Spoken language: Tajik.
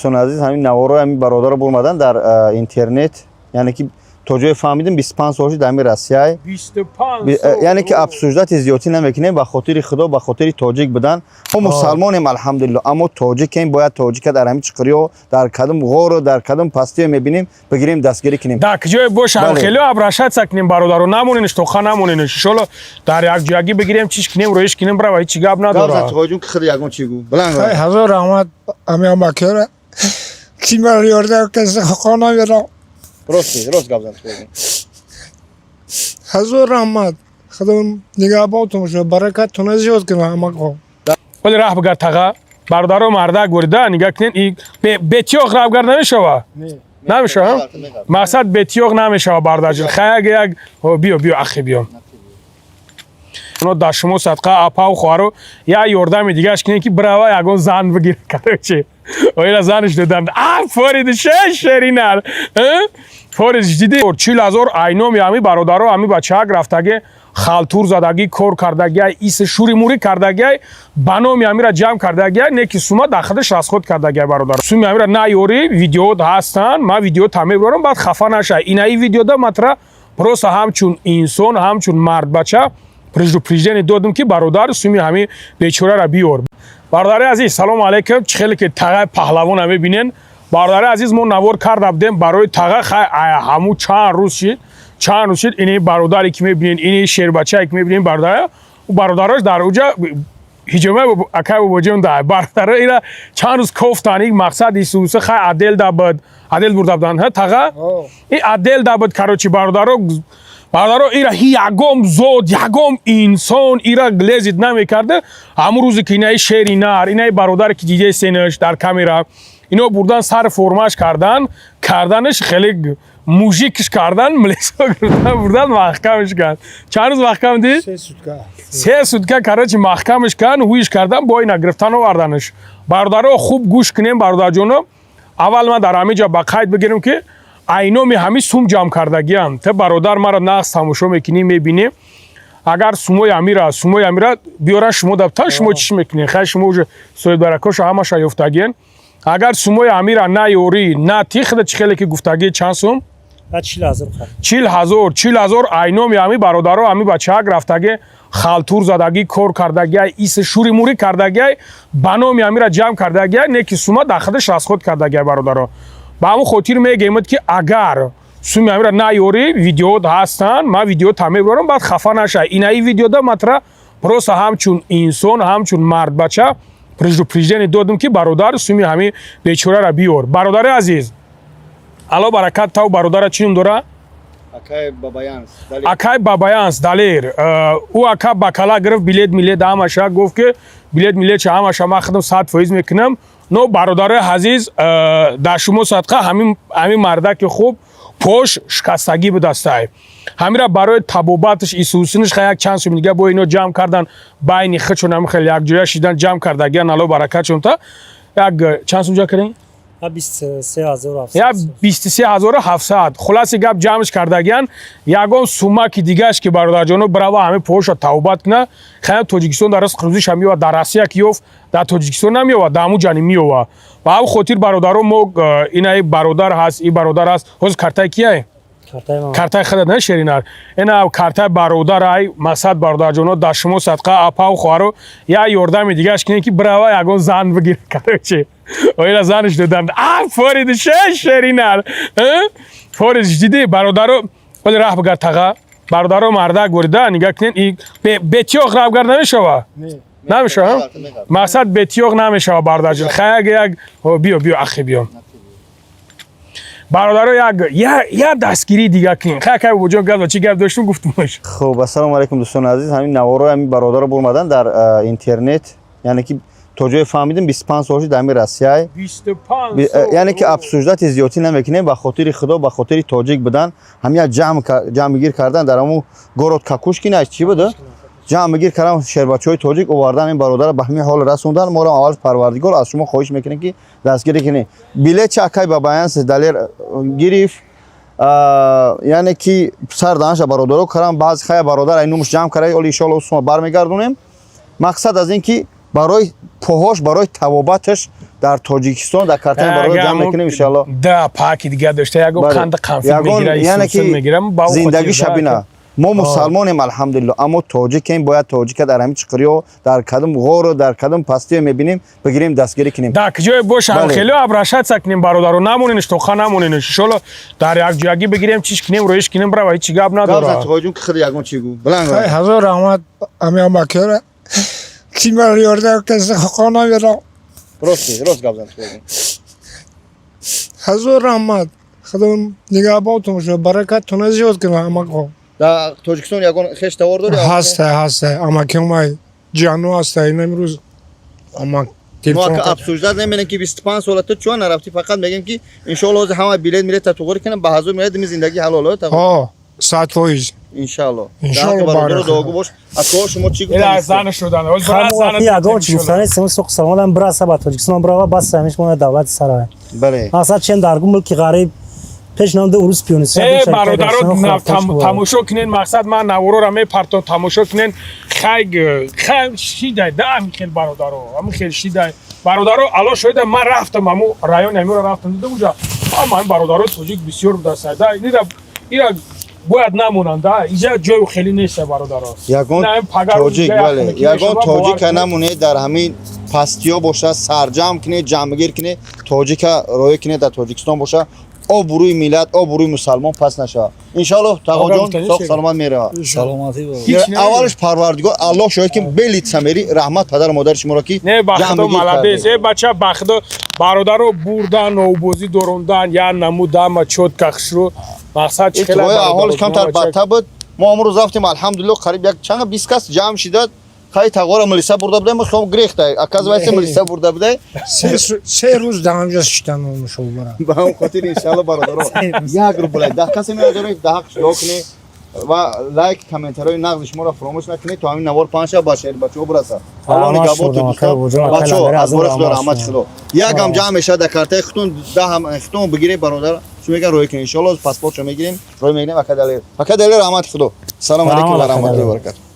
Дӯстони азиз, ҳамин наворои ҳамин бародаро бурмадан дар интернет, яъне ки то ҷое фаҳмидем, 25 сол шуд дар ҳамин Россияй. 25 сол. Яъне ки обсуждать зиёдтӣ намекунем, ба хотири Худо, ба хотири тоҷик будан. Мо мусалмонем, алҳамдулилло, аммо тоҷикем. Бояд тоҷика дар ҳамин чиқириҳо, дар кадом ғору, дар кадом пастиё мебинем, бигирем, дастгирӣ кунем. Дар куҷое боша, Бале. хеле обращаться кунем, бародаро, намоненш, тоқа намоненш. Иншолло, дар якҷоягӣ бигирем, чиш кунем, роиш кунем, брава, ҳеҷ гап Гап надорад. зад, Тоҷон, ки худ ягон чӣ гӯ. Баланд. Хай, ҳазор раҳмат ами амакера, ки маро ёрдам каса, хона мерам. Рост, рост гап зад, Тоҷон. Ҳазор раҳмат, Худо нигаҳбонтон бошад, баракаттона зиёд кунад, амако. Вале раҳ бигар, таға, бародаро, мардак бурида, нигаҳ кунед, и бетиёқ раҳ бигар намешава, намешава, мақсад бетиёқ намешава, бародарҷон. Хай, як як биё, биё, ахи, биё. Оно дар шумо садқа, апаву хоҳаро, як ёрдами дигаш кунед, ки брава, ягон зан бигир. Короче, оила занаш доданд, а фориди ше шеринар форидш диди, 40 000 айноми ҳами бародаро, ҳами бачаак рафтаги, халтур задагӣ, кор кардагиай, ис шури мурӣ кардагиай, ба номи ҳамира ҷамъ кардагиай, не ки сума дар худаш расход кардагиай. Бародаро, суми ҳамира наёрӣ, видеот ҳастанд, ман видео та мебарам, баъд хафа нашай. Инаи видеода матра просто ҳамчун инсон, ҳамчун мардбача предупреждение додам, ки бародар, суми ҳами бечораро биёр. Бародари азиз, салому алайкум. Чӣ хеле ки тағаи паҳлавона мебинен, бародари азиз, мо навор карда будем барои тага. Хай, ҳаму чанд рӯз шид, чанд рӯз шид. Ини бародаре ки мебинен, ини шербачае ки мебинен, бародар, бародарош дар уҷа ҳиҷома акай бобоҷон да бародаро ира чанд рӯз кофтан. Ик мақсад исуса, хай, отдел да буд, отдел бурда буданд, ҳа, таға, и отдел да буд. Короче, бародаро, бародаро, ира ягом зод, ягом инсон ира лезить намекарда. Ҳамун рӯзе ки инаи шери нар, инаи бародаре ки дидесенаш дар камера, ино бурдан, сар формаш кардан, карданаш хеле мужик ш кардан, млесо гирифтан, бурдан, маҳкамаш кард. Чанд рӯз маҳкам дид? 3 сутка. 3 сутка, короче, маҳкамаш кардан, ҳуиш кардан, бо ина гирифтан, оварданаш. Бародаро, хуб гӯш кунем, бародарҷоно. Аввал ман дар ҳамин ҷо ба қайд бигирем, ки айноми ҳамин сум ҷамъ кардагиам. Те, бародар, маро нағз тамошо мекунӣ, мебинӣ. Агар сумои амира биёран, шумо дафта, шумо чӣ мекунед? Хай, шумо уже соҳиббаракоша ҳамаша ёфтагиен. Агар сумои амира наёрӣ, на тихда, чӣ хеле ки гуфтагӣ, чанд сум? 40 000. 40 000, 40 000 айноми ҳами бародаро, ҳами бачаак рафтагӣ, халтур задагӣ, кор кардагиай, ис шури мурӣ кардагиай, ба номи ҳамира ҷамъ кардагиай, не ки сума дар худаш расход кардагиай. Бародаро, ба ҳамун хотир мегӯемад, ки агар суми ҳамира наёрӣ, видеот ҳастанд, ман видео та мебарам, баъд хафа нашай. Инаи видеода матра просто ҳамчун инсон, ҳамчун мардбача предупреждение додам, ки бародар, суми ҳами бечораро биёр. Бародари азиз, алло баракат тав. Бародара чӣ ном дора? Акай Бабаянс. Акай Бабаянс Далер. Ӯ ака бакала гирифт, билет милет ҳамаша гуфт, ки билет милетша ҳамаша ман худам 100% мекунам. Но, бародарои азиз, дар шумо садқа, ҳамин мардаки хуб пош шикастагӣ будастай. Ҳамира барои табобаташ, исусинаш, ха, як чанд суми дига бо ино ҷамъ кардан, байни худшон ҳами хеле якҷоя шидан, ҷамъ кардагиан. Алло баракатшон та. Як чанд сум ҷамъ кардем? Я 23 700, хулоси гап, ҷамъш кардагиян. Ягон сумаки дигаш, ки бародарҷоно, брава, ҳами поша тавбат куна. Хая, Тоҷикистон дар ризқ рӯзиша меёва, дар Россия ки ёфт, дар Тоҷикистон намеёва, дар ҳамун ҷани меёва. Ба ҳамн хотир, бародаро, мо инаи бародар ҳаст, и бародар ҳаст. Ҳозир картаи кияй? Картаи худат на, шеринар? Ина картаи бародар ай. Мақсад, бародарҷоно, дар шумо садқа, апаву хоҳаро, як ёрдами дигаш кунед, ки брава, ягон зан бигир. Короче, оила занаш доданд, а фориди ше шеринар форидш диди. Бародаро, вале раҳ бигар, таға, бародаро, мардак бурида, нигаҳ кунед, и бетиёқ раҳ бигар намешава, намешава, мақсад бетиёқ намешава. Бародарҷон, хай, як як биё, биё, ахи, биё. Бародаро, як як дастгирии дига кунем. Хай, кай бобоҷон, гап, чӣ гап доштум, гуфтумаш. Хуб, ассалому алайкум, дӯстони азиз. Ҳамин наворои ҳамин бародаро бурмадан дар интернет, яъне ки то ҷое фаҳмидем, 25 сол шуд дар ҳамин Россияй. 25 сол. Яъне ки обсуждать зиёдтӣ намекунем, ба хотири Худо, ба хотири тоҷик будан, ҳамин як ҷамъгир кардан дар ҳамун город Кокушкино, чӣ буд, ҷамъгир кардан, шербачаҳои тоҷик овардан, ин бародара ба ҳамин ҳол расондан. Моро аввал Парвардигор аз шумо хоҳиш мекунем, ки дастгирӣ кунем. Билетча акай Бабаянс Далер гирифт, яъне ки сар даҳанша бародаро кардан. Баъзи хая бародар ай номуш ҷамъ карда, оли иншоалло сума бармегардонем. Мақсад аз ин ки Барои поҳош, барои тавобаташ дар Тоҷикистон дар картаи барои ҷамъ мекунем, иншалло. Да паки дига дошта, ягон қанди қанфид мегира, яъне ки мегирам. Зиндагӣ шабина. Мо мусалмонем, алҳамдулилло, аммо тоҷикем. Бояд тоҷика дар ҳамин чиқириё, дар кадом ғору, дар кадом пастиё мебинем, бигирем, дастгирӣ кунем. Да куҷое боша, хеле обращаться кунем, бародаро. Намоненш, тоқа намоненш, иншолло, дар якҷоягӣ бигирем, чиш кунем, роиш кунем, брава, ҳеҷ гап надорад. Тоҷун ки худ ягон чӣ гӯ, баланд. Ҳазор раҳмат ами амакера, ки маро ёрдам каса, хона мерам. Рост рост гап зан. Ҳазор раҳмат, худо нигаҳбонтон бошад, баракаттона зиёд кунад, амако. Дар Тоҷикистон ягон хеш тавор дорӣ? Ҳаста, ҳаста, амакимай ҷану ҳаста. Ин имрӯз амак мо обсуждать намекунем, ки 25 сола ту чун нарафтӣ. Фақат мегем, ки иншоалло ҳозир ҳама билет милет туғри кунам, ба ҳазур меояд, ми зиндагӣ ҳалол. Ҳо, 100%. Иншоалло. Иншоалло. Бародаро, дуогӯ бош. Ако, шумо чӣ гуфтед? Зан шудан. Ягон чӣ гуфтан нест. Суқ саломатам, бираса ба Тоҷикистон, бирава, бас ҳамиш мо давлати сара. Бале. Мақсад чен дар мулки ғариб пеш намда урус пионист. Э, бародаро, тамошо кунен. Мақсад, ман наворора мепартом, тамошо кунен. Хай, хай, шидай да, ами хел, бародаро, ами хел шидай, бародаро. Ало шоида, ман рафтам аму райони амиро рафтам, дидам, уҷа ама бародаро тоҷик бисёр будаса да. Ира бояд намонанд да, иҷа ҷою хеле нест, бародаро. Ягон тоҷик, бале, ягон тоҷика намоне, дар ҳамин пастиё боша, сарҷамъ кунед, ҷамъгир кунед, тоҷика роя кунед, дар Тоҷикистон боша, обрӯи миллат, обрӯи мусалмон пас нашавад, иншоалло. Тағоҷон, соқ саломат меравад. Аввалаш Парвардигор Аллоҳ шоҳид, ки белитса мери. Раҳмат падару модари шуморо, ки не, ба худо, молодец, э бача, ба худо, бародаро, бурдан, обозӣ дорондан, я намудама чётко хушрӯ, мақсад. Ҳолаш камтар бадтар буд. Мо амрӯз рафтем, алҳамдулилло, қариб як чанд 20 кас ҷамъ шидад. Хай, тағора милиса бурда будай, мо хом грехта, оказывается, милиса бурда будай. 3 рӯз дар ҳамҷа шиштан мушовара. Ба ҳам хотир, иншалло, бародаро, як рубл даҳ касе меодорем, даҳ дуо кунед ва лайк, комментариҳои нағзи шуморо фаромӯш накунед, то ҳамин навор паҳн шавад, ба шеъри бачаҳо бирасад. Аллоҳ нигаҳбонтон, дӯстон, бачаҳо. Аз бори Худо, раҳмати Худо, якам ҷамъ мешавад дар картаи худтон, даҳам худтон бигиред, бародар. Чӣ мегӯян, рӯй кунед, иншоалло, паспортшо мегирем, рӯй мегирем. Ака Далер, ака Далер, раҳмати Худо. Салому алайкум ва раҳматуллоҳи ва баракатуҳ.